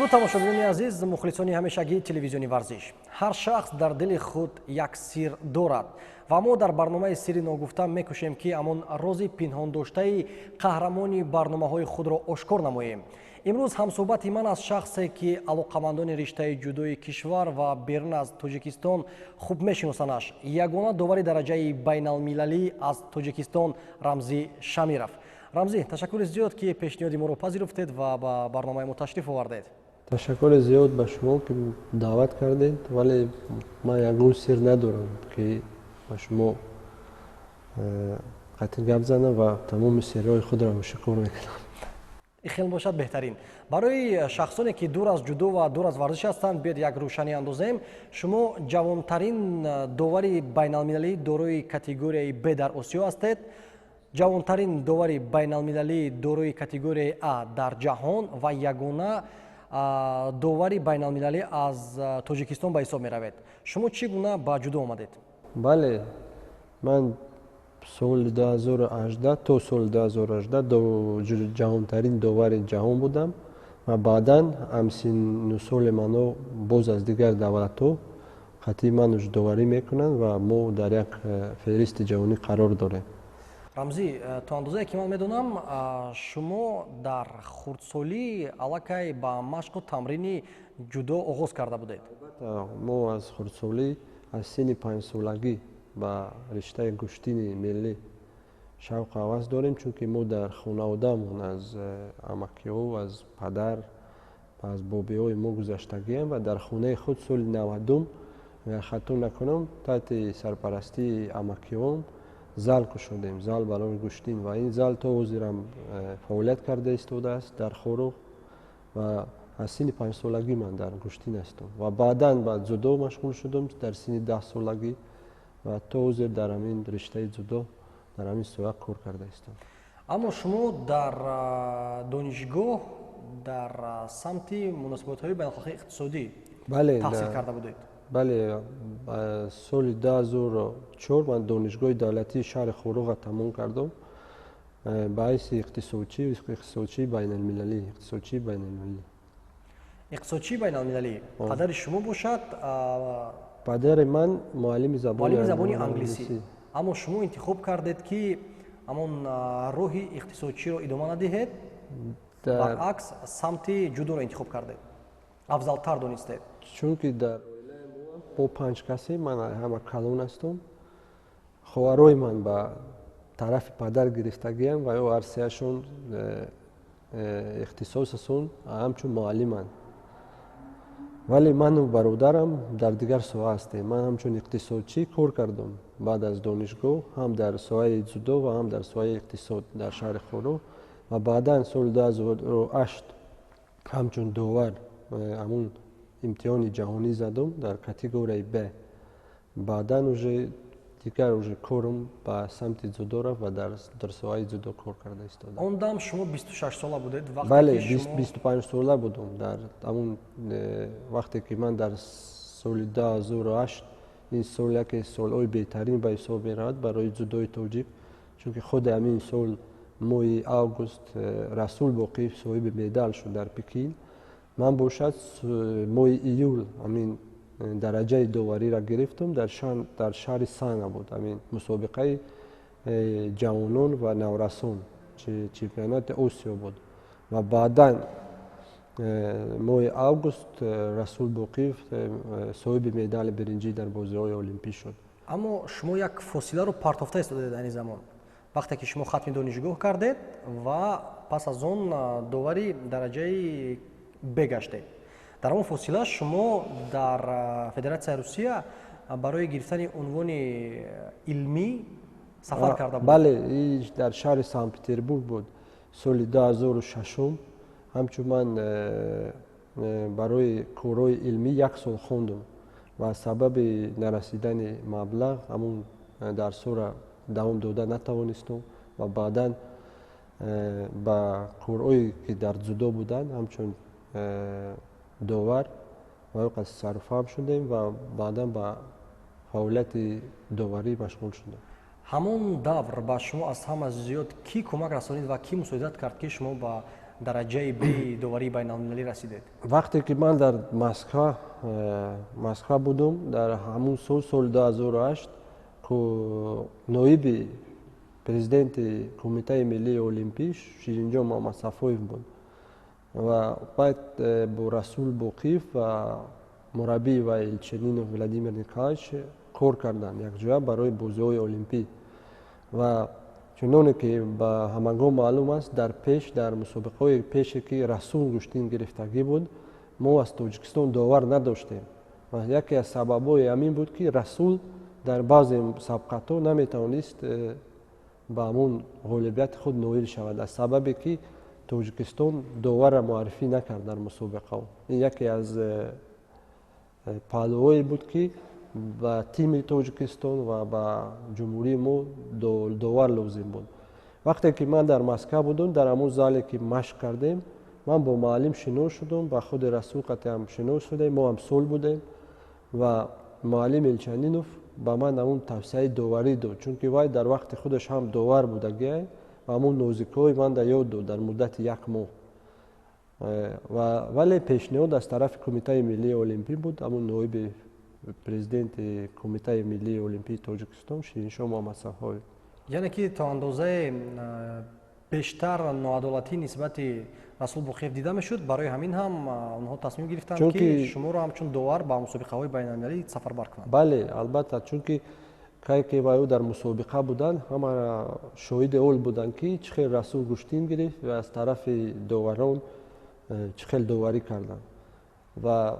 Дуруд, тамошобинони азиз, мухлисони ҳамешагии телевизиони «Варзиш». Ҳар шахс дар дили худ як сир дорад ва мо дар барномаи «Сири ногуфта» мекӯшем, ки ҳамон рози пинҳондоштаи қаҳрамони барномаҳои худро ошкор намоем. Имрӯз ҳамсӯҳбати ман аз шахсе, ки алоқамандони риштаи ҷудои кишвар ва берун аз Тоҷикистон хуб мешиносанаш, ягона довари дараҷаи байналмилалӣ аз Тоҷикистон, Рамзӣ Шамиров. Рамзӣ, ташаккури зиёд, ки пешниҳоди моро пазируфтед ва ба барномаи мо ташриф овардед. Ташаккури зиёд ба шумо, ки даъват кардед, вале ман ягон сир надорам, ки ба шумо қатъи гап занам ва тамоми сирҳои худро ошкор мекунам. Хел бошад, беҳтарин. Барои шахсоне, ки дур аз ҷудо ва дур аз варзиш ҳастанд, биёед як рӯшанӣ андозем. Шумо ҷавонтарин довари байналмилалӣ дорои категорияи Б дар Осиё ҳастед, ҷавонтарин довари байналмилалӣ дорои категорияи А дар ҷаҳон ва ягона довари байналмилалӣ аз Тоҷикистон ба ҳисоб меравед. Шумо чӣ гуна ба ҷудо омадед? Бале, ман соли 2018 то соли 2018 ҷавонтарин довари ҷаҳон будам ва баъдан ҳамсинну соли мано боз аз дигар давлатҳо қатъи ман доварӣ мекунанд ва мо дар як феҳристи ҷаҳонӣ қарор дорем. Рамзӣ, то андозае ки ман медонам, шумо дар хурдсолӣ аллакай ба машқу тамрини ҷудо оғоз карда будед. Албатта, мо аз хурдсолӣ, аз синни 5-солагӣ ба риштаи гӯштини миллӣ шавқу ҳавас дорем, чунки мо дар хонаводаамон аз амакиҳо, аз падар, аз бобиҳои мо гузаштагиам ва дар хонаи худ соли 90-ум, агар хато накунам, таҳти сарпарастии амакиҳом зал кушодем, зал барои гӯштин, ва ин зал то ҳозирам фаъолият карда истодааст дар Хоруғ. Ва аз синни 5-солагӣ ман дар гӯштин ҳастам ва баъдан ба ҷудо машғул шудам дар синни 10-солагӣ ва то ҳозир дар ҳамин риштаи ҷудо, дар ҳамин соҳа кор карда истодам. Аммо шумо дар донишгоҳ дар самти муносибатҳои байналхалқии иқтисодӣ таҳсил карда будед. Бале, соли 2004 ман Донишгоҳи давлатии шаҳри Хоруғро тамом кардам ба ҳайси иқтисодчӣ, иқтисодчии байналмилалӣ, иқтисодчии байналмилалӣ. Иқтисодчии байналмилалӣ. Падари шумо бошад? Падари ман муаллими забони забони англисӣ. Аммо шумо интихоб кардед, ки ҳамон роҳи иқтисодчиро идома надиҳед, баръакс, самти ҷудоро интихоб кардед, афзалтар донистед. Чунки дар мо панҷ касе, ман ҳама калон ҳастам. Хоҳарои ман ба тарафи падар гирифтагиам ва ё ҳар сеяшон ихтисосашон ҳамчун муаллиманд, вале ману бародарам дар дигар соҳа ҳастем. Ман ҳамчун иқтисодчӣ кор кардам баъд аз донишгоҳ, ҳам дар соҳаи ҷудо ва ҳам дар соҳаи иқтисод дар шаҳри Хоруғ, ва баъдан соли 2008 ҳамчун довар ҳамун имтиҳони ҷаҳонӣ задам дар категорияи Б. Баъдан уже дигар уже корам ба самти ҷудо рафт ва дар соҳаи ҷудо кор карда истодам. Он дам шумо 26-сола будед? Бале, 25-сола будам дар ҳамун вақте ки ман дар соли 2008. Ин сол яке солҳои беҳтарин ба ҳисоб меравад барои ҷудои тоҷик, чунки худи ҳамин сол, моҳи август, Расул Боқиев соҳиби медал шуд дар Пекин. Ман бошад моҳи июл ҳамин дараҷаи довариро гирифтам. Дар шаҳри Сана буд ҳамин мусобиқаи ҷавонон ва наврасон, чемпионати Осиё буд, ва баъдан моҳи август Расул Боқиев соҳиби медали биринҷӣ дар бозиҳои олимпӣ шуд. Аммо шумо як фосиларо партофта истодед дар ин замон, вақте ки шумо хатми донишгоҳ кардед ва пас аз он довари дараҷаи Б гаштед. Дар он фосила шумо дар Федератсияи Русия барои гирифтани унвони илмӣ сафар карда буд. Бале, дар шаҳри Санкт Петербург буд соли 2006-ум. Ҳамчун ман барои корҳои илмӣ як сол хондум ва сабаби нарасидани маблағ ҳамун дарсҳоро давом дода натавонистум ва баъдан ба корҳое, ки дар ҷудо буданд, ҳамчун довар ва ё сарфаҳм шудем ва баъдан ба фаъолияти доварӣ машғул шудам. Ҳамон давр ба шумо аз ҳама зиёд кӣ кӯмак расонид ва кӣ мусоидат кард, ки шумо ба Дараҷаи Б доварии байналмилалӣ расидед? Вақте ки ман дар Москва будум, дар ҳамун сол, соли 2008, ноиби президенти Кумитаи миллии олимпӣ Ширинҷон Муҳаммадсафоев буд ва баъд бо Расул Боқиев ва мураббӣ ва Эльчанинов Владимир Николаевич кор карданд якҷоя барои бозиҳои олимпӣ. Ва чуноне ки ба ҳамагон маълум аст, дар пеш, дар мусобиқаҳои пеше ки Расул гӯштин гирифтагӣ буд, мо аз Тоҷикистон довар надоштем ва яке аз сабабҳои ҳамин буд, ки Расул дар баъзе сабқатҳо наметавонист ба ҳамон ғолибияти худ ноил шавад, аз сабабе ки Тоҷикистон доварра муаррифӣ накард дар мусобиқаҳо. Ин яке аз паҳлӯҳое буд, ки ба тими Тоҷикистон ва ба ҷумҳурии мо довар лозим буд. Вақте ки ман дар Москва будум, дар ҳамон зале ки машқ кардем, ман бо муаллим шинос шудум, ба худи Расул қатъиам шинос шудем, мо ҳамсол будем ва муаллим Элчанинов ба ман ҳамон тавсияи доварӣ дод, чунки вай дар вақти худаш ҳам довар будагиай ва ҳамон нозикиҳои ман дар ёд дод дар муддати як моҳ. Вале пешниҳод аз тарафи Кумитаи миллии олимпӣ буд, ҳамон ноиби президенти Кумитаи миллии олимпии Тоҷикистон Шириншоҳ Муҳаммадсафоев. Яъне ки то андозае бештар ноадолатӣ нисбати Расул Боқиев дида мешуд, барои ҳамин ҳам онҳо тасмим гирифтанд, ки шуморо ҳамчун довар ба мусобиқаҳои байналмилалӣ сафарбар кунанд. Бале, албатта, чунки кае ки ва ӯ дар мусобиқа буданд, ҳама шоҳиди ол буданд, ки чӣ хел Расул гӯштин гирифт ва аз тарафи доварон чӣ хел доварӣ карданд. Ва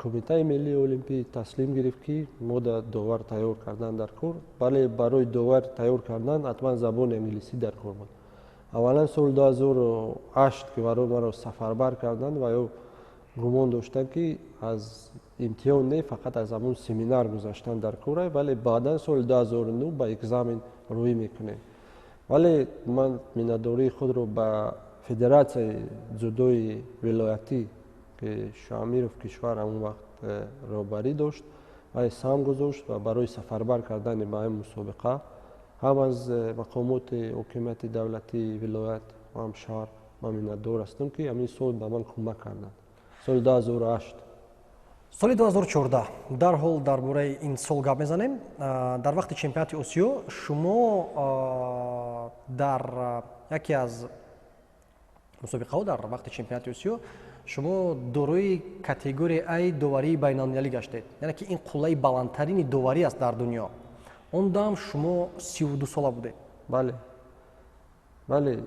Кумитаи миллии олимпӣ таслим гирифт, ки мо довар тайёр кардан дар кор, вале барои довар тайёр кардан ҳатман забони англисӣ дар кор буд. Аввалан соли 2008 ки барои маро сафарбар карданд ва ё гумон доштанд, ки аз имтиҳон не, фақат аз ҳамон семинар гузаштан дар кора, вале баъдан соли 2009 ба экзамен рӯӣ мекунем. Вале ман миннатдории худро ба федератсияи дзюдои вилоятӣ, ки Шоамиров Кишвар ҳамон вақт роҳбарӣ дошт, вале саҳм гузошт ва барои сафарбар кардани ба ин мусобиқа ҳам аз мақомоти ҳокимияти давлатии вилоят ва ҳам шаҳр ман миннатдор ҳастам, ки ҳамин сол ба ман кӯмак карданд, соли 2008. Соли 2014, дарҳол дар бораи ин сол гап мезанем. Дар вақти чемпионати Осиё шумо дар яке аз мусобиқаҳо, дар вақти чемпионати Осиё шумо дорои категорияи А доварии байналмилалӣ гаштед, яъне ки ин қуллаи баландтарини доварӣ аст дар дунё. Он дам шумо 32 сола будед. Бале, бале,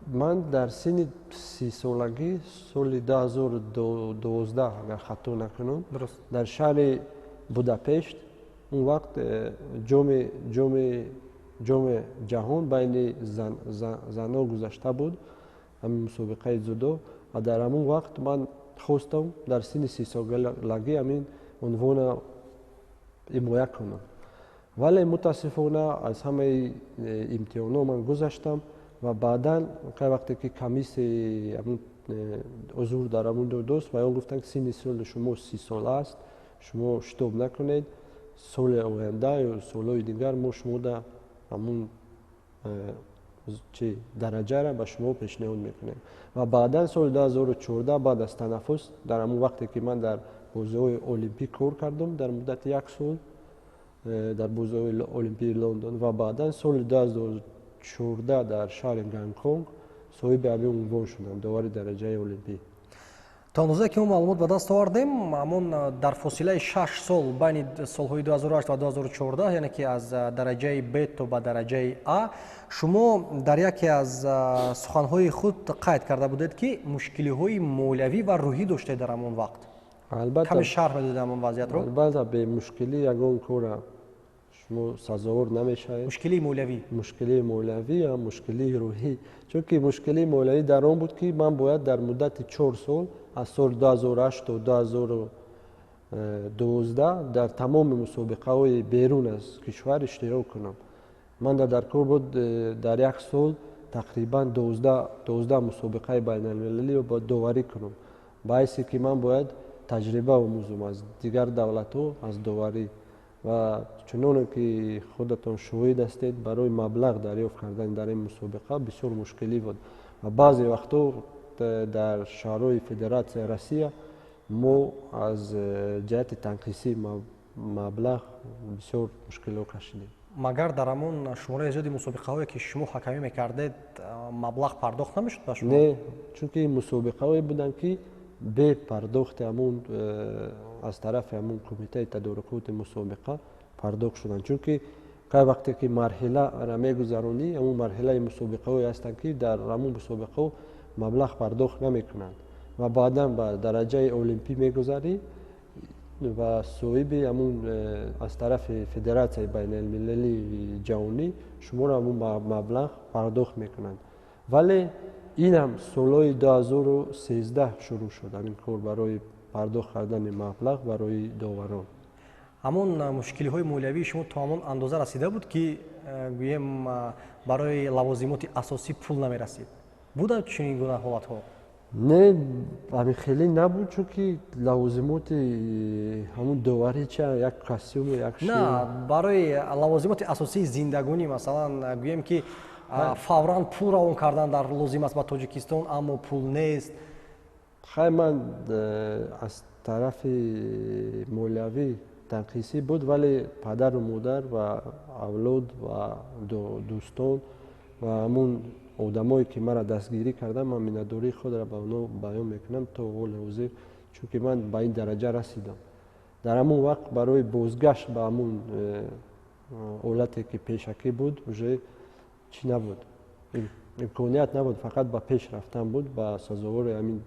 ман дар синни 30-солагӣ, соли 2012, агар хато накунам, дар шаҳри Будапешт, он вақт ҷоми ҷаҳон байни занон гузашта буд, ҳамин мусобиқаи дзюдо, ва дар ҳамон вақт ман хостам дар синни 30-солагӣ ҳамин унвона ҳимоя кунам. Вале мутаассифона аз ҳамаи имтиҳонҳо ман гузаштам ва баъдан кай вақте ки комиссияи ҳамун ҳузур дар ҳамун додост ва он гуфтанд, ки синни соли шумо 30 сола аст, шумо шитоб накунед, соли оянда ё солҳои дигар мо шумода ҳамун чи дараҷаро ба шумо пешниҳод мекунем. Ва баъдан соли 2014, баъд аз танаффус, дар ҳамун вақте ки ман дар бозиҳои олимпӣ кор кардам дар муддати як сол, дар бозиҳои олимпии Лондон, ва баъдан соли 2014 дар шаҳри Гонконг соҳиби ҳамин унвон шудам, довари дараҷаи олимпӣ. То андозае ки мо маълумот ба даст овардем, ҳамон дар фосилаи 6 сол байни солҳои 2008 ва 2014, яъне ки аз дараҷаи Б то ба дараҷаи А, шумо дар яке аз суханҳои худ қайд карда будед, ки мушкилиҳои молиявӣ ва рӯҳӣ доштед дар ҳамон вақт. Албатта. Каме шарҳ медодед ҳамон вазъиятро? Албатта, бемушкилӣ ягон кора шумо сазовор намешавед. Мушкилии молиявӣ. Мушкилии молиявӣ ва мушкилии рӯҳӣ, чунки мушкилии молиявӣ дар он буд, ки ман бояд дар муддати 4 сол, аз соли 2008 то 2012, дар тамоми мусобиқаҳои берун аз кишвар иштирок кунам. Ман дар кор буд дар як сол тақрибан 12 мусобиқаи байналмилалиро бояд доварӣ кунам, ба ҳайсе ки ман бояд таҷриба омӯзам аз дигар давлатҳо, аз доварӣ. Ва чуноне ки худатон шоҳид ҳастед, барои маблағ дарёфт кардан дар ин мусобиқа бисёр мушкилӣ буд ва баъзе вақтҳо Дар шаҳрҳои Федератсияи Россия мо аз ҷиҳати танқисии маблағ бисёр мушкилҳо кашидем. Магар дар ҳамон шумораи зиёди мусобиқаҳое, ки шумо ҳакамӣ мекардед, маблағ пардохт намешуд ба шумо? Не, чунки мусобиқаҳое буданд, ки бе пардохти ҳамун аз тарафи ҳамун кумитаи тадорукоти мусобиқа пардохт шуданд. Чунки кай вақте ки марҳиларо мегузаронӣ, ҳамун марҳилаи мусобиқаҳое ҳастанд, ки дар ҳамун мусобиқаҳо маблағ пардохт намекунанд ва баъдан ба дараҷаи олимпӣ мегузарӣ ва соҳиби ҳамун аз тарафи федератсияи байналмилалии ҷаҳонӣ шуморо ҳамун маблағ пардохт мекунанд. Вале инам солҳои 2013 шурӯъ шуд, ҳамин кор барои пардохт кардани маблағ барои доварон. Ҳамон мушкилиҳои молиявии шумо то ҳамон андоза расида буд, ки гӯем, барои лавозимоти асосӣ пул намерасид? Буда чунин гуна ҳолатҳо? Не, ҳамин хеле набуд, чунки лавозимоти ҳамун доварӣ ча, як костюму як На, барои лавозимоти асосии зиндагонӣ, масалан, гӯем, ки фавран пул равон кардан дар лозим аст ба Тоҷикистон, аммо пул нест. Хай, ман аз тарафи молиявӣ танқисӣ буд, вале падару модар ва авлод ва дӯстон ва ҳамун одамое, ки маро дастгирӣ карданд, ман миннатдории худро ба онҳо баён мекунам то ҳоли ҳозир, чунки ман ба ин дараҷа расидам. Дар ҳамон вақт барои бозгашт ба ҳамун ҳолате, ки пешакӣ буд, уже чӣ набуд, имконият набуд, фақат ба пеш рафтан буд, ба сазовори ҳамин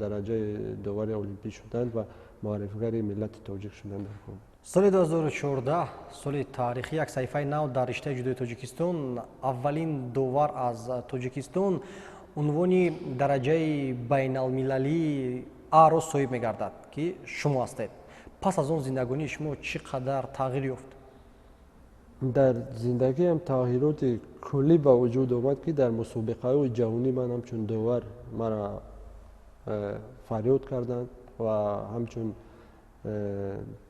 дараҷаи довари олимпӣ шудан ва муаррифигари миллати тоҷик шудан дар кор. Соли 2014 соли таърихӣ, як саҳифаи нав дар риштаи ҷудои Тоҷикистон. Аввалин довар аз Тоҷикистон унвони дараҷаи байналмилалии Аро соҳиб мегардад, ки шумо ҳастед. Пас аз он зиндагонии шумо чӣ қадар тағйир ёфт? Дар зиндагиам тағйироти куллӣ ба вуҷуд омад, ки дар мусобиқаҳои ҷаҳонӣ ман ҳамчун довар маро фарёд карданд ва ҳамчун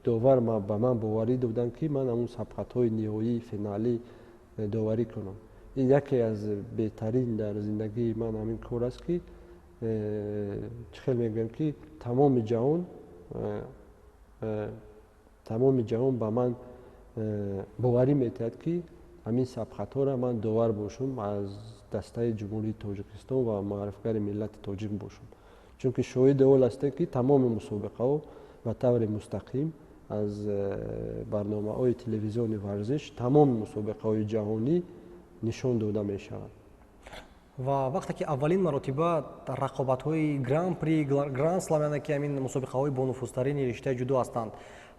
довар ба ман боварӣ доданд, ки ман ҳамун сабқатҳои ниҳоии финалӣ доварӣ кунам. Ин яке аз беҳтарин дар зиндагии ман ҳамин кор аст, ки чӣ хел мегӯям, ки тамоми ҷаҳон ба ман боварӣ метиҳад, ки ҳамин сабқатҳоро ман довар бошам аз дастаи Ҷумҳурии Тоҷикистон ва муаррифгари миллати тоҷик бошам. Чунки шоҳиди ҳол ҳастем, ки тамоми мусобиқаҳо ба таври мустақим аз барномаҳои телевизиони варзиш тамоми мусобиқаҳои ҷаҳонӣ нишон дода мешавад. Ва вақте ки аввалин маротиба рақобатҳои Гран-при, Гранд Слам, яъне ки ҳамин мусобиқаҳои бонуфузтарини риштаи ҷудо ҳастанд,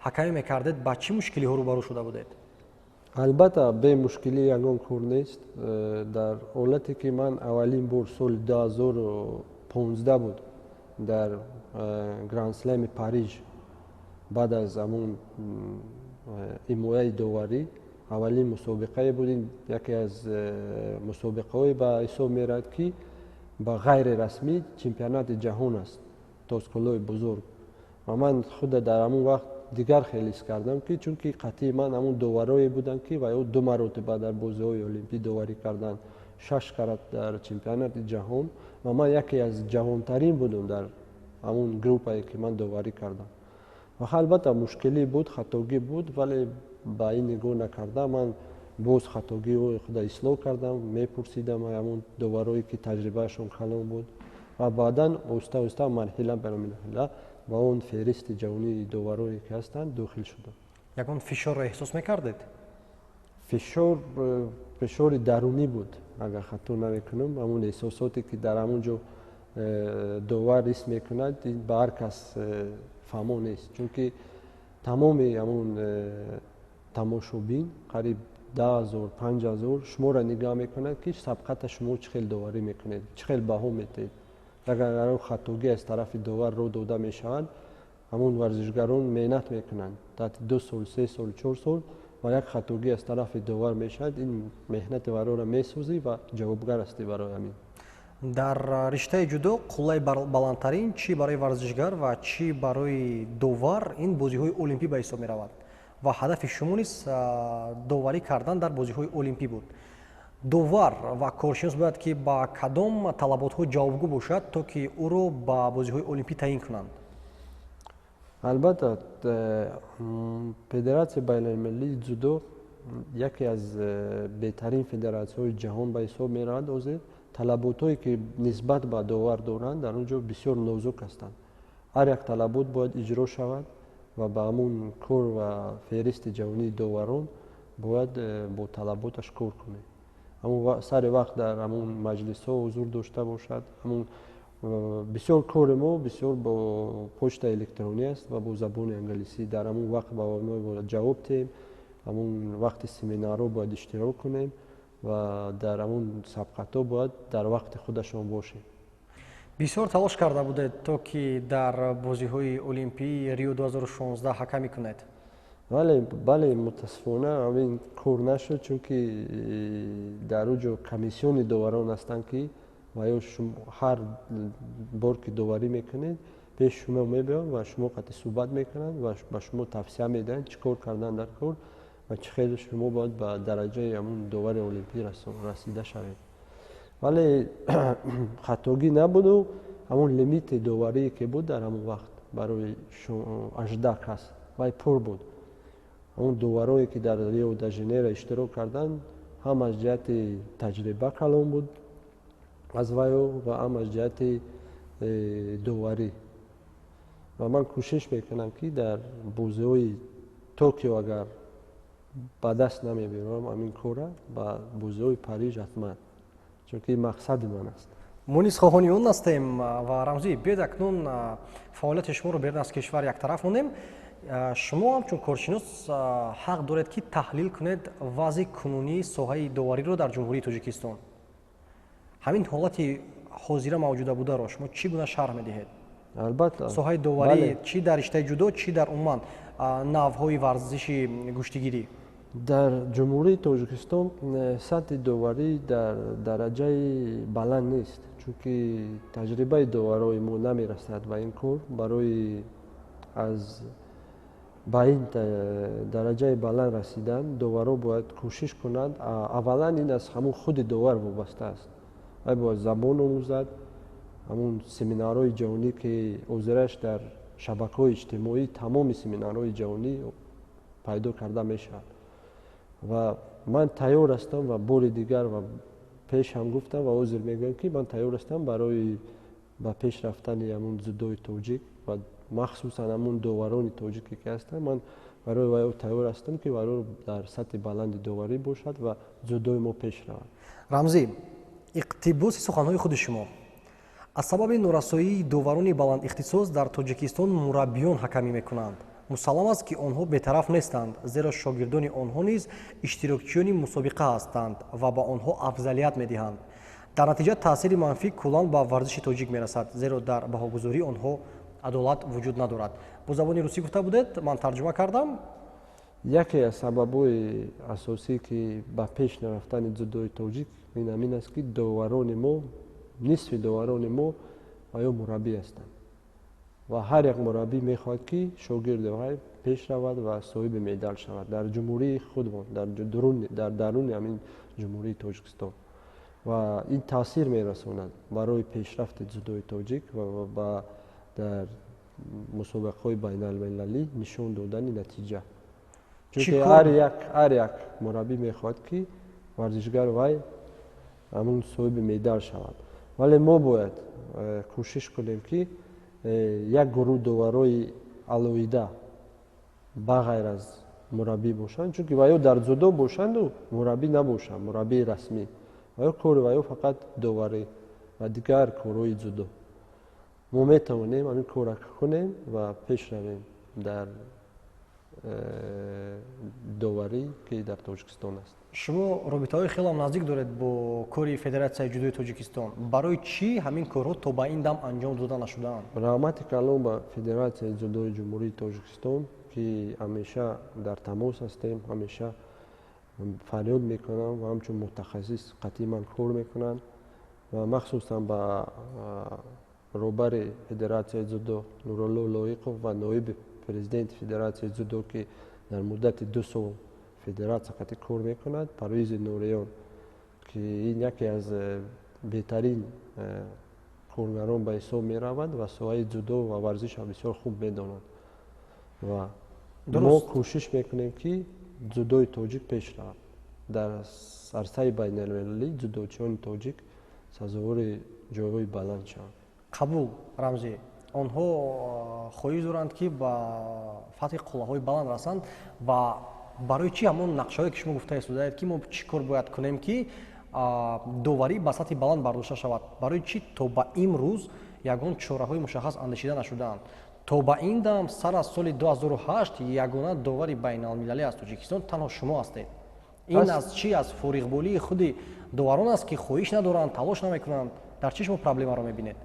ҳакамӣ мекардед, ба чӣ мушкилиҳо рӯбарӯ шуда будед? Албатта, бемушкилӣ ягон кор нест. Дар ҳолате ки ман аввалин бор соли 2015 буд, дар Грандслеми Париж, баъд аз ҳамун ҳимояи доварӣ аввалин мусобиқае буд. Ин яке аз мусобиқаҳое ба ҳисоб меравад, ки ба ғайри расмӣ чемпионати ҷаҳон аст, тоскулои бузург. Ва ман худа дар ҳамун вақт дигар хел ҳис кардам, ки чунки қатъии ман ҳамун доварое буданд, ки ва ё ду маротиба дар бозиҳои олимпӣ доварӣ карданд, шаш карат дар чемпионати ҷаҳон, ва ман яке аз ҷавонтарин будам дар ҳамун группае, ки ман доварӣ кардам. Ва албатта, мушкилӣ буд, хатогӣ буд, вале ба ин нигоҳ накарда, ман боз хатогиҳои худа ислоҳ кардам, мепурсидам ҳамун доварое, ки таҷрибаашон калон буд, ва баъдан оҳиста оҳиста, марҳила ба марҳила ба он феҳристи ҷавонии доварое, ки ҳастанд, дохил шудам. Ягон фишорро эҳсос мекардед? Фишор фишори дарунӣ буд, агар хато намекунам. Ҳамун эҳсосоте, ки дар ҳамун ҷо довар ҳис мекунад, ин ба ҳар кас фаҳмо нест, чунки тамоми ҳамун тамошобин, қариб 10 000, 5000, шуморо нигоҳ мекунад, ки сабқата шумо чӣ хел доварӣ мекунед, чӣ хел баҳо метиҳед. Агар хатогӣ аз тарафи довар роҳ дода мешавад, ҳамун варзишгарон меҳнат мекунанд таҳти 2 сол, 3 сол, 4 сол ва як хатогӣ аз тарафи довар мешавад, ин меҳнати вароро месӯзӣ ва ҷавобгар ҳастӣ барои ҳамин. Дар риштаи ҷудо қуллаи баландтарин чӣ барои варзишгар ва чӣ барои довар ин бозиҳои олимпӣ ба ҳисоб меравад ва ҳадафи шумо низ доварӣ кардан дар бозиҳои олимпӣ буд. Довар ва коршинос бояд ки ба кадом талаботҳо ҷавобгӯ бошад, то ки ӯро ба бозиҳои олимпӣ таъин кунанд? Албатта, Федератсияи байналмилалии дзюдо яке аз беҳтарин федератсияҳои ҷаҳон ба ҳисоб меравад. Ҳозир талаботҳое, ки нисбат ба довар доранд, дар он ҷо бисёр нозук ҳастанд. Ҳар як талабот бояд иҷро шавад ва ба ҳамун кор ва феҳристи ҷаҳонии доварон бояд бо талаботаш кор кунем. Ҳамун сари вақт дар ҳамун маҷлисҳо ҳузур дошта бошад. Ҳамун бисёр кори мо бисёр бо почтаи электронӣ аст ва бо забони англисӣ. Дар ҳамун вақт ба онҳо бояд ҷавоб диҳем, ҳамун вақти семинарҳо бояд иштирок кунем ва дар ҳамун сабқатҳо бояд дар вақти худашон бошем. Бисёр талош карда будед, то ки дар бозиҳои олимпии Рио 2016 ҳакамӣ кунед. Бале, бале, мутаассифона, ҳамин кор нашуд, чунки дар он ҷо комиссиони доварон ҳастанд, ки ва ё ҳар бор ки доварӣ мекунед, пеш шумо мебиёнд ва шумо қатъи суҳбат мекунанд ва ба шумо тавсия медиҳанд, чӣ кор кардан дар кор ва чӣ хел шумо бояд ба дараҷаи ҳамун довари олимпӣ расида шавед. Вале хатогӣ набуду ҳамун лимити доварие, ки буд дар ҳамон вақт барои 18 кас, вай пур буд. Ҳамун доварое, ки дар Рио де Жанейро иштирок карданд, ҳам аз ҷиҳати таҷриба калон буд аз вайо ва ҳам аз ҷиҳати доварӣ. Ва ман кӯшиш мекунам, ки дар бозиҳои Токио агар ба даст намебиёрам ҳамин корра, ба бозиҳои Париж ҳатман, чунки мақсади ман аст. Мо низ хоҳони он ҳастем. Ва Рамзӣ, биёед, акнун фаъолияти шуморо берун аз кишвар яктараф монем. Шумо ҳамчун коршинос ҳақ доред, ки таҳлил кунед вазъи кунунии соҳаи довариро дар Ҷумҳурии Тоҷикистон. Ҳамин ҳолати ҳозира мавҷуда бударо шумо чӣ гуна шарҳ медиҳед? Албатта. Соҳаи доварӣ, чӣ дар риштаи ҷудо, чӣ дар умуман навъҳои варзиши гӯштигирӣ. Дар Ҷумҳурии Тоҷикистон сатҳи доварӣ дар дараҷаи баланд нест, чунки таҷрибаи доварои мо намерасад ба ин кор. Барои аз ба ин дараҷаи баланд расидан доваро бояд кӯшиш кунанд. Аввалан, ин аз ҳамун худи довар вобаста аст. Вай бояд забон омӯзад, ҳамун семинарҳои ҷаҳонӣ, ки ҳозираш дар шабакаҳои иҷтимоӣ тамоми семинарҳои ҷаҳонӣ пайдо карда мешавад. Ва ман тайёр ҳастам ва бори дигар ва пеш ҳам гуфтам ва ҳозир мегӯям, ки ман тайёр ҳастам барои ба пеш рафтани ҳамун дзюдои тоҷик ва махсусан ҳамун доварони тоҷике, ки ҳастанд. Ман барои вай тайёр ҳастам, ки вайро дар сатҳи баланди доварӣ бошад ва дзюдои мо пеш равад. Рамзӣ, иқтибоси суханҳои худи шумо: «Аз сабаби норасоии доварони баландихтисос дар Тоҷикистон мураббиён ҳакамӣ мекунанд. Мусаллам аст, ки онҳо бетараф нестанд, зеро шогирдони онҳо низ иштирокчиёни мусобиқа ҳастанд ва ба онҳо афзалият медиҳанд. Дар натиҷа таъсири манфӣ куллан ба варзиши тоҷик мерасад, зеро дар баҳогузории онҳо адолат вуҷуд надорад». Бо забони русӣ гуфта будед, ман тарҷума кардам. Яке аз сабабҳои асосӣ, ки ба пеш нарафтани дзюдои тоҷик, ин ҳамин аст, ки доварони мо, нисфи доварони мо ва ё мураббӣ ҳастанд ва ҳар як мураббӣ мехоҳад, ки шогирди вай пеш равад ва соҳиби медал шавад дар ҷумҳурии худмон, дар даруни ҳамин Ҷумҳурии Тоҷикистон. Ва ин таъсир мерасонад барои пешрафти дзюдои тоҷик ва ба дар мусобиқаҳои байналмилалӣ нишон додани натиҷа, чунки ҳар як мураббӣ мехоҳад, ки варзишгар вай ҳамун соҳиби медал шавад. Вале мо бояд кӯшиш кунем, ки як гурӯҳ доварои алоҳида ба ғайр аз мураббӣ бошанд, чунки ваё дар дзюдо бошанду мураббӣ набошанд, мураббии расмӣ. Ваё кори ваё фақат доварӣ ва дигар корҳои дзюдо. Мо метавонем ҳамин корра кунем ва пеш равем дар доварӣ, ки дар Тоҷикистон аст. Шумо робитаҳои хелам наздик доред бо кори Федератсияи ҷудои Тоҷикистон. Барои чӣ ҳамин корҳо то ба ин дам анҷом дода нашудаанд? Раҳмати калон ба Федератсияи ҷудои Ҷумҳурии Тоҷикистон, ки ҳамеша дар тамос ҳастем, ҳамеша фарёд мекунам ва ҳамчун мутахассис қатъи ман кор мекунанд, ва махсусан ба роҳбари Федератсияи ҷудо Нурулло Лоиқов ва ноиби президенти Федератсияи ҷудо, ки дар муддати 2 сол федератсия қатъи кор мекунад, Парвизи Нуриён, ки Ки ин яке аз беҳтарин коргарон ба ҳисоб меравад ва соҳаи дзюдо ва варзишро бисёр хуб медонад. Ва мо кӯшиш мекунем, ки дзюдои тоҷик пеш равад. Дар арсаи байналмилалӣ дзюдочиёни тоҷик сазовори ҷойҳои баланд шаванд. Қабул, Рамзӣ. Онҳо хоҳиш доранд, ки ба фатҳи қуллаҳои баланд расанд ва барои чӣ ҳамон нақшаҳое, ки шумо гуфта истодаед, ки мо чӣ кор бояд кунем, ки доварӣ ба сатҳи баланд бардошта шавад, барои чӣ то ба имрӯз ягон чораҳои мушаххас андешида нашудаанд? То ба ин дам, сар аз соли 2008, ягона довари байналмилалӣ аз Тоҷикистон танҳо шумо ҳастед. Ин аз чӣ? Аз фориғболии худи доварон аст, ки хоҳиш надоранд, талош намекунанд? Дар чӣ шумо проблемаро мебинед?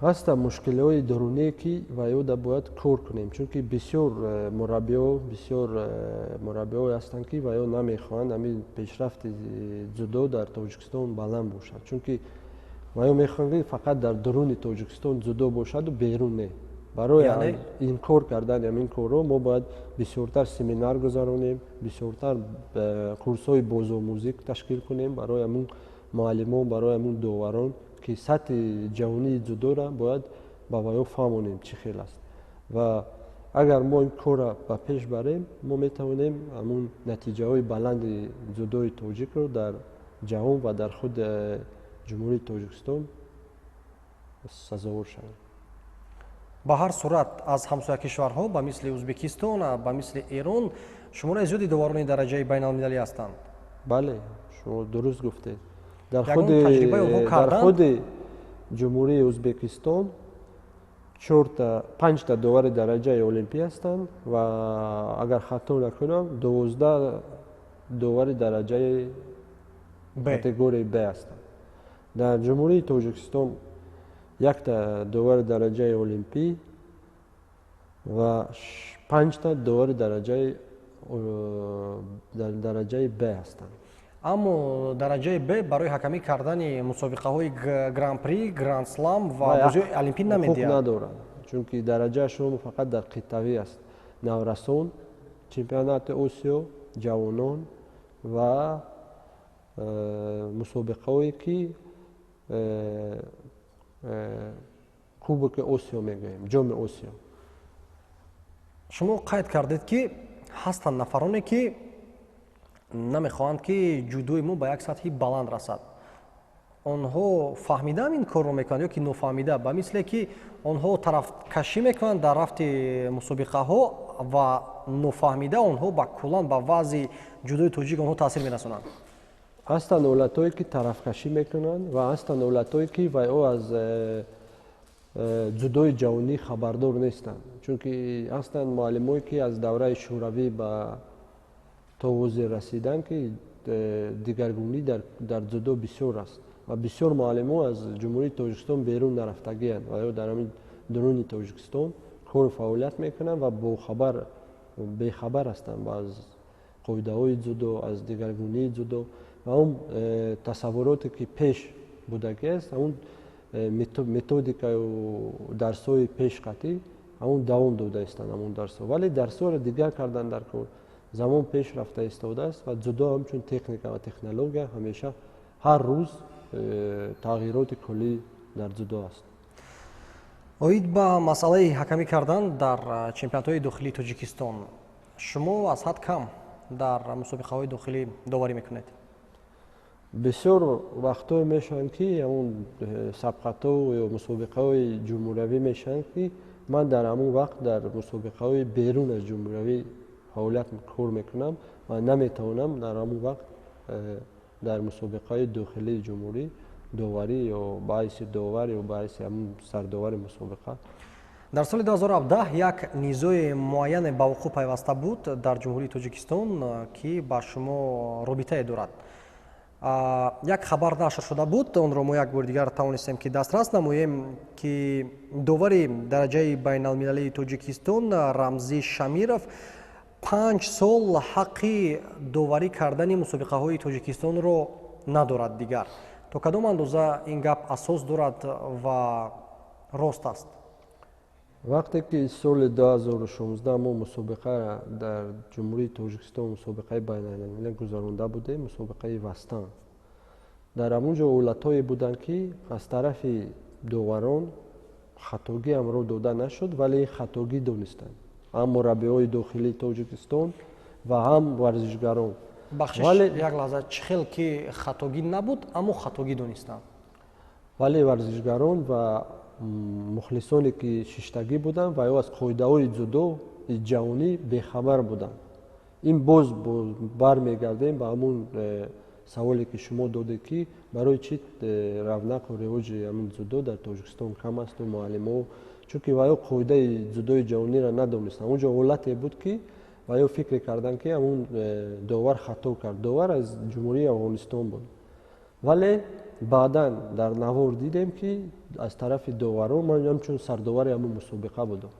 Ҳастанд мушкилиҳои дуруние, ки ва ёда бояд кор кунем, чунки бисёр мураббиҳо, бисёр мураббиҳое ҳастанд, ки ва ё намехоҳанд ҳамин пешрафти дзюдо дар Тоҷикистон баланд бошад, чунки ва ё мехоҳанд, ки фақат дар дуруни Тоҷикистон дзюдо бошаду берун не. Барои инкор кардани ҳамин корҳо мо бояд бисёртар семинар гузаронем, бисёртар курсҳои бозомӯзӣ ташкил кунем барои ҳамун муаллимон, барои ҳамун доварон, ки сатҳи ҷаҳонии дзюдоро бояд ба ваё фаҳмонем, чӣ хел аст. Ва агар мо ин корро ба пеш барем, мо метавонем ҳамун натиҷаҳои баланди дзюдои тоҷикро дар ҷаҳон ва дар худ Ҷумҳурии Тоҷикистон сазовор шавем. Ба ҳар сурат, аз ҳамсоя кишварҳо, ба мисли Ӯзбекистон, ба мисли Эрон, шумораи зиёди доварони дараҷаи байналмилалӣ ҳастанд. Бале, шумо дуруст гуфтед. Дар худи Ҷумҳурии Ӯзбекистон чорта, панҷта довари дараҷаи олимпӣ ҳастанд ва, агар хато накунам, 12 довари дараҷаи категорияи Б ҳастанд. Дар Ҷумҳурии Тоҷикистон якта довари дараҷаи олимпӣ ва панҷта довари дараҷаи Б ҳастанд. Аммо дараҷаи Б барои ҳакамӣ кардани мусобиқаҳои Гран-при, Гранд-слам ва бозиҳои олимпӣ намедиҳад. Надорад, чунки дараҷаашон фақат дар қитъавӣ аст: наврасон, чемпионати Осиё, ҷавонон ва мусобиқаҳое, ки Кубоки Осиё мегӯем, Ҷоми Осиё. Шумо қайд кардед, ки ҳастанд нафароне, ки намехоҳанд, ки ҷудои мо ба як сатҳи баланд расад. Онҳо фаҳмидаам ин корро мекунанд ё ки нофаҳмида, ба мисле ки онҳо тарафкашӣ мекунанд дар рафти мусобиқаҳо ва нофаҳмида онҳо ба куллан ба вазъи ҷудои тоҷик онҳо таъсир мерасонанд? Ҳастанд ҳолатҳое, ки тарафкашӣ мекунанд, ва ҳастанд ҳолатҳое, ки вайҳо аз ҷудои ҷавонӣ хабардор нестанд, чунки ҳастанд муаллимое, ки аз давраи шӯравӣ ба то ҳозир расиданд, ки дигаргунӣ дар ҷудо бисёр аст ва бисёр муаллимо аз Ҷумҳурии Тоҷикистон берун нарафтагианд ва ё дар ҳамин дуруни Тоҷикистон кору фаъолият мекунанд ва бохабар бехабар ҳастанд аз қоидаҳои ҷудо, аз дигаргунии ҷудо ва он тасаввуроте, ки пеш будагӣ аст, ҳамун методикаю дарсҳои пешқатӣ ҳамун давом дода истанд ҳамун дарсҳо. Вале дарсҳоро дигар кардан дар кор. Замон пеш рафта истодааст ва ҷудо ҳамчун техника ва технология ҳамеша ҳар рӯз тағйироти куллӣ дар ҷудо аст. Оид ба масъалаи ҳакамӣ кардан дар чемпионатҳои дохилии Тоҷикистон, шумо аз ҳад кам дар мусобиқаҳои дохилӣ доварӣ мекунед. Бисёр вақтҳое мешаванд, ки ҳамун сабқатҳо ё мусобиқаҳои ҷумҳуриявӣ мешаванд, ки ман дар ҳамон вақт дар мусобиқаҳои берун аз ҷумҳуриявӣ фаъолият кор мекунам ва наметавонам дар ҳамон вақт дар мусобиқаҳои дохилии ҷумҳурӣ доварӣ ё ба ҳайси довар, ё ба ҳайси ҳамун сардовари мусобиқа. Дар соли 2017 як низои муайяне ба вуқӯъ пайваста буд дар Ҷумҳурии Тоҷикистон, ки ба шумо робитае дорад. Як хабар нашр шуда буд, онро мо як бори дигар тавонистем, ки дастрас намоем, ки довари дараҷаи байналмилалии Тоҷикистон Рамзӣ Шамиров 5 сол ҳаққи доварӣ кардани мусобиқаҳои Тоҷикистонро надорад дигар. То кадом андоза ин гап асос дорад ва рост аст? Вақте ки соли 2016 мо мусобиқа дар Ҷумҳурии Тоҷикистон, мусобиқаи байналмилалӣ гузаронда будем, мусобиқаи Вастан. Дар ҳамон ҷо ҳолатҳое буданд, ки аз тарафи доварон хатогиам роҳ дода нашуд, вале хатогӣ донистанд ҳам мураббиҳои дохилии Тоҷикистон ва ҳам варзишгарон. Бахшиш, як лаҳза, чӣ хел ки хатогӣ набуд, аммо хатогӣ донистанд? Вале варзишгарон ва мухлисоне, ки шиштагӣ буданд, ва ё аз қоидаҳои дзюдои ҷаҳонӣ бехабар буданд. Ин боз бармегардем ба ҳамун саволе, ки шумо додед, ки барои чӣ равнақу ривоҷи ҳамин дзюдо дар Тоҷикистон кам асту муаллимҳо, чунки ва ё қоидаи дзюдои ҷаҳониро надонистанд. Он ҷо ҳолате буд, ки ва ё фикре карданд, ки ҳамун довар хато кард. Довар аз Ҷумҳурии Афғонистон буд, вале баъдан дар навор дидем, ки аз тарафи доварон, ман ҳамчун сардовари ҳамун мусобиқа будам,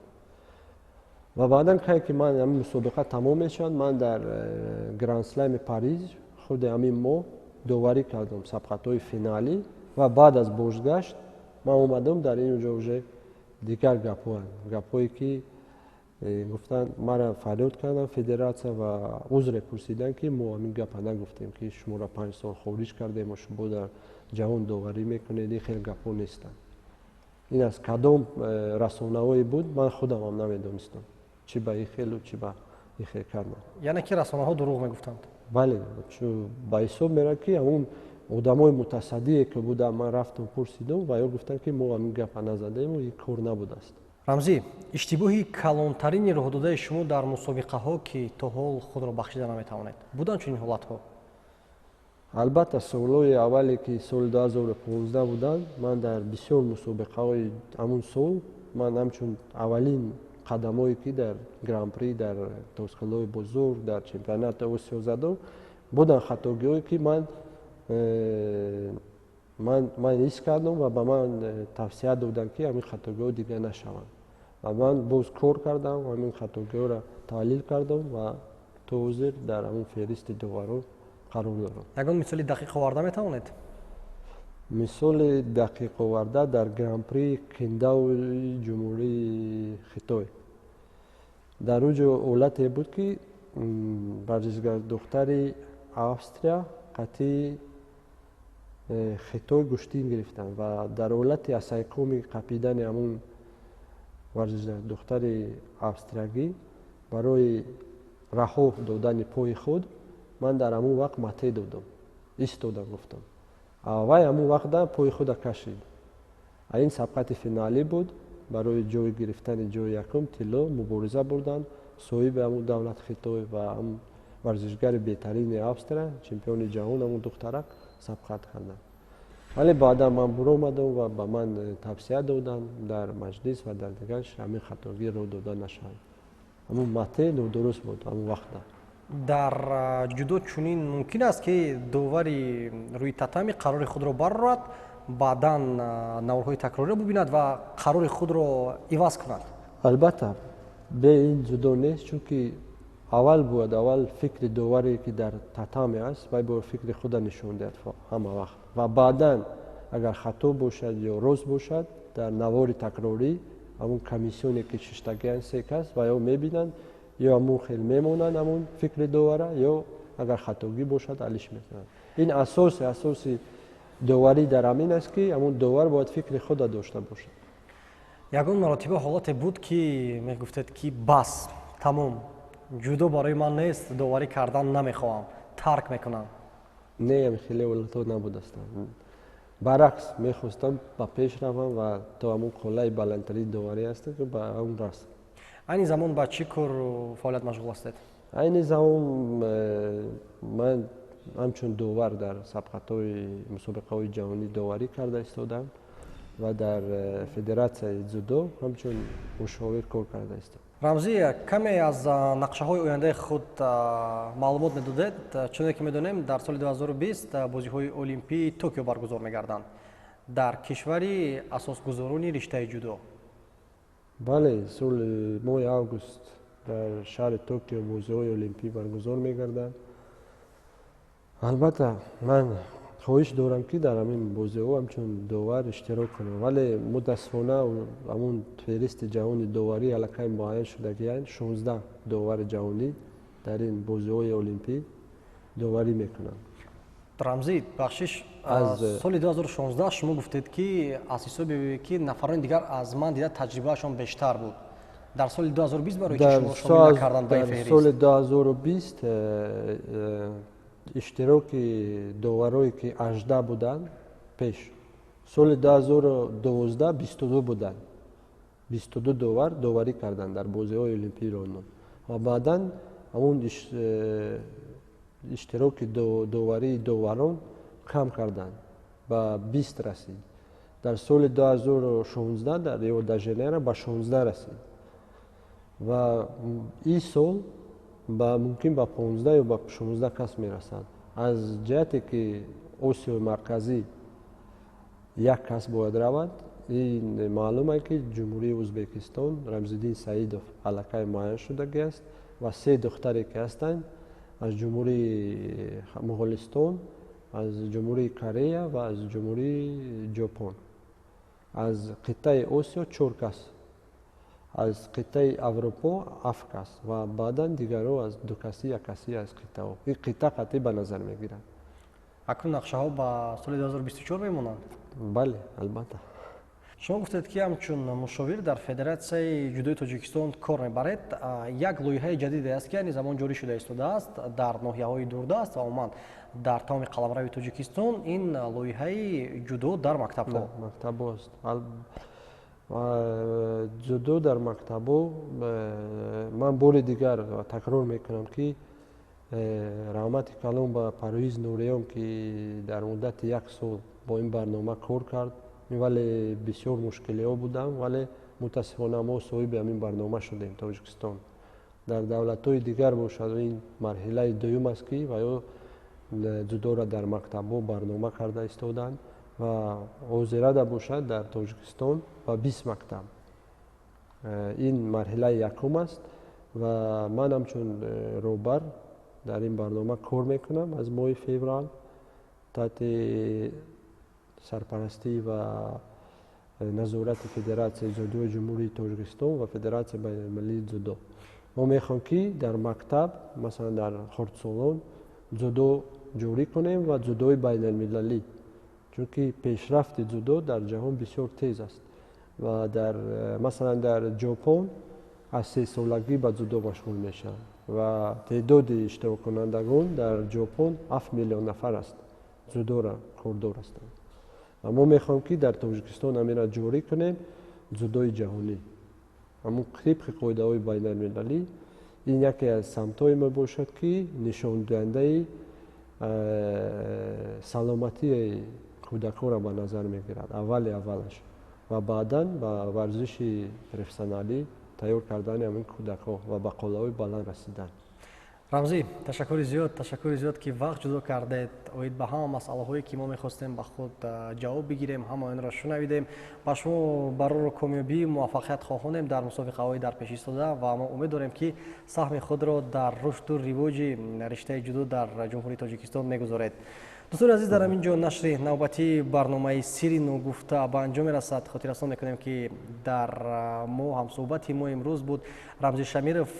ва баъдан кае ки ман ҳамин мусобиқа тамом мешавад, ман дар Грандслами Париж худи ҳамин моҳ доварӣ кардам сабқатҳои финалӣ, ва баъд аз бозгашт ман омадам, дар ин ҷо уже дигар гапҳоанд, гапҳое ки гуфтанд, мара фарёд карданд федератсия ва узре пурсиданд, ки мо ҳамин гапа нагуфтем, ки шуморо 5 сол хориҷ кардем ва шумо дар ҷаҳон доварӣ мекунед. Ин хел гапҳо нестанд. Ин аз кадом расонаҳое буд, ман худамам намедонистам, чӣ ба ин хелу чӣ ба ин хел кардам. Яъне ки расонаҳо дурӯғ мегуфтанд? Бале, ба ҳисоб мерад, ки ҳамун одамои мутасаддие, ки буданд, ман рафтам, пурсидам, ва ё гуфтанд, ки мо ҳамин гапа назадаему ин кор набудааст. Рамзӣ, иштибоҳи калонтарини роҳдодаи шумо дар мусобиқаҳо, ки то ҳол худро бахшида наметавонед, буданд чунин ҳолатҳо? Албатта, солҳои аввале, ки соли 2015 буданд, ман дар бисёр мусобиқаҳои ҳамун сол, ман ҳамчун аввалин қадамҳое, ки дар Гран-при, дар тозхелҳои бузург, дар чемпионати Осиё задам, буданд хатогиҳое, ки ман ҳис кардам ва ба ман тавсия доданд, ки ҳамин хатогиҳо дигар нашаванд, ва ман боз кор кардам, ҳамин хатогиҳоро таҳлил кардам ва то ҳозир дар ҳамун феҳристи доварон қарор дорам. Ягон мисоли дақиқ оварда метавонед? Мисоли дақиқ оварда, дар Гран-при Киндауи Ҷумҳурии Хитой, дар он ҷо ҳолате буд, ки варзишгар духтари Австрия қатъи Хитой гӯштин гирифтанд ва дар ҳолати асайкоми қапидани ҳамун варзишгар духтари австриягӣ барои раҳо додани пои худ, ман дар ҳамун вақт мате додам, истодам гуфтам, вай ҳамун вақта пои худа кашид. Ин сабқати финалӣ буд, барои ҷой гирифтани ҷои якум тилло мубориза бурданд соҳиби ҳамун давлат Хитой ва ҳам варзишгари беҳтарини Австрия, чемпиони ҷаҳон, ҳамун духтарак сабқат карданд. Вале баъдан ман буромадам ва ба ман тавсия доданд дар маҷлис ва дар дигар, ҳамин хатогӣ роҳ дода нашавад. Ҳамун мате нодуруст буд ҳамун вақта. Дар ҷудо чунин мумкин аст, ки довари рӯи татами қарори худро барорад, баъдан наворҳои такрориро бубинад ва қарори худро иваз кунад? Албатта, бе ин ҷудо нест, чунки аввал бояд аввал фикри доваре, ки дар татами аст, вай бояд фикри худа нишон диҳад ҳама вақт, ва баъдан агар хато бошад ё рост бошад, дар навори такрорӣ ҳамун комиссионе, ки шиштагиан, се кас, ва ё мебинанд, ё ҳамун хел мемонанд ҳамун фикри довара, ё агар хатогӣ бошад, алиш мекунанд. Ин асоси доварӣ дар ҳамин аст, ки ҳамун довар бояд фикри худа дошта бошад. Ягон маротиба ҳолате буд, ки мегуфтед, ки бас, тамом, ҷудо барои ман нест, доварӣ кардан намехоҳам, тарк мекунам? Не, хеле ҳолатҳо набудастанд. Баръакс, мехостам ба пеш равам ва то ҳамун қуллаи баландтарини доварӣ ҳастам, ки ба ҳамун расам. Айни замон ба чӣ кору фаъолият машғул ҳастед? Айни замон ман ҳамчун довар дар сабқатҳои мусобиқаҳои ҷаҳонӣ доварӣ карда истодам ва дар федератсияи дзюдо ҳамчун мушовир кор карда истодам. Рамзӣ, каме аз нақшаҳои ояндаи худ маълумот медодед. Чуне ки медонем, дар соли 2020 бозиҳои олимпии Токио баргузор мегарданд дар кишвари асосгузорони риштаи ҷудо. Бале, соли моҳи август дар шаҳри Токио бозиҳои олимпӣ баргузор мегарданд. Албатта, ман хоҳиш дорам, ки дар ҳамин бозиҳо ҳамчун довар иштирок кунам, вале мутаассифона ҳамун феҳристи ҷаҳони доварӣ аллакай муайян шудагианд. 16 довари ҷаҳонӣ дар ин бозиҳои олимпӣ доварӣ мекунанд. Рамзӣ, бахшиш, соли 2016 шумо гуфтед, ки аз ҳисоби ки нафарони дигар аз ман дида таҷрибаашон бештар буд. Дар соли 2020 барои чӣ шумо шомил накарданд ба ин феҳрист? Соли 2020 иштироки доварое ки 18 буданд, пеш соли 2012 22 буданд, 22 довар доварӣ карданд дар бозиҳои Олимпии Лондон ва баъдан ҳамун иштироки доварии доварон кам карданд, ба 20 расид. Дар соли 2016 дар Рио де Жанейро ба 16 расид ва ин сол мумкин ба 15 ё ба 16 кас мерасад. Аз ҷиҳате ки Осиёи Марказӣ як кас бояд равад, ин маълум аст, ки Ҷумҳурии Ӯзбекистон Рамзиддин Саидов аллакай муайян шудагӣ аст ва се духтаре ки ҳастанд аз Ҷумҳурии Моғолистон, аз Ҷумҳурии Корея ва аз Ҷумҳурии Ҷопон. Аз қитъаи Осиё чор кас, аз қитъаи Аврупо ҳафт кас ва баъдан дигарҳо аз дукасӣ, яккасӣ аз қитъаҳо. Ин қитъа қатъӣ ба назар мегиранд. Акнун нақшаҳо ба соли 2024 мемонанд? Бале, албатта. Шумо гуфтед, ки ҳамчун мушовир дар Федератсияи ҷудои Тоҷикистон кор мебаред. Як лоиҳаи ҷадиде аст, ки айни замон ҷорӣ шуда истодааст дар ноҳияҳои дурдаст ва умуман дар тамоми қаламрави Тоҷикистон, ин лоиҳаи ҷудо дар мактабҳо. Мактабҳо аст, ҷудо дар мактабҳо. Ман бори дигар такрор мекунам, ки раҳмати калон ба Парвиз Нуриён, ки дар муддати як сол бо ин барнома кор кард. Вале бисёр мушкилиҳо буданд, вале мутаассифона мо соҳиби ҳамин барнома шудем, Тоҷикистон. Дар давлатҳои дигар бошад, ин марҳилаи дуюм аст, ки ва ё ҷудоро дар мактабҳо барнома карда истоданд ва ҳозирада бошад, дар Тоҷикистон ба 20 мактаб. Ин марҳилаи якум аст ва ман ҳамчун роҳбар дар ин барнома кор мекунам аз моҳи феврал таҳти сарпарастӣ ва назорати Федератсияи ҷудои Ҷумҳурии Тоҷикистон ва Федератсияи байналмилалии ҷудо. Мо мехоҳем, ки дар мактаб, масалан, дар хурдсолон ҷудо ҷорӣ кунем ва ҷудои байналмилалӣ, чунки пешрафти ҷудо дар ҷаҳон бисёр тез аст ва дар масалан дар Ҷопон аз 3-солагӣ ба ҷудо машғул мешаванд ва теъдоди иштироккунандагон дар Ҷопон 7 миллион нафар аст, ҷудоро кордор ҳастанд. Ва мо мехоҳем, ки дар Тоҷикистон ҳаминро ҷорӣ кунем, ҷудои ҷаҳонӣ, ҳамун тибқи қоидаҳои байналмилалӣ. Ин яке аз самтҳое мебошад, ки нишондиҳандаи саломатии кӯдакҳоро ба назар мегирад аввали аввалаш ва баъдан ба варзиши профессионалӣ тайёр кардани ҳамин кӯдакҳо ва ба қуллаҳои баланд расидан. Рамзӣ, ташаккури зиёд, ташаккури зиёд, ки вақт ҷудо кардед. Оид ба ҳама масъалаҳое, ки мо мехостем ба худ ҷавоб бигирем, ҳама инро шунавидем. Ба шумо барору комёбӣ, муваффақият хоҳонем дар мусобиқаҳои дар пеш истода ва мо умед дорем, ки саҳми худро дар рушду ривоҷи риштаи ҷудо дар Ҷумҳурии Тоҷикистон мегузоред. Дӯстони азиз, дар ҳамин ҷо нашри навбатии барномаи «Сирри ногуфта» ба анҷом мерасад. Хотиррасон мекунем, ки дар мо ҳамсӯҳбати мо имрӯз буд Рамзи Шамиров,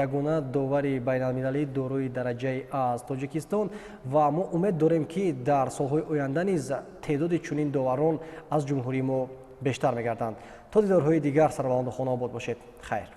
ягона довари байналмилалӣ дорои дараҷаи А аз Тоҷикистон, ва мо умед дорем, ки дар солҳои оянда низ теъдоди чунин доварон аз ҷумҳурии мо бештар мегарданд. То дидорҳои дигар сарбаланду хонаобод бошед. Хайр.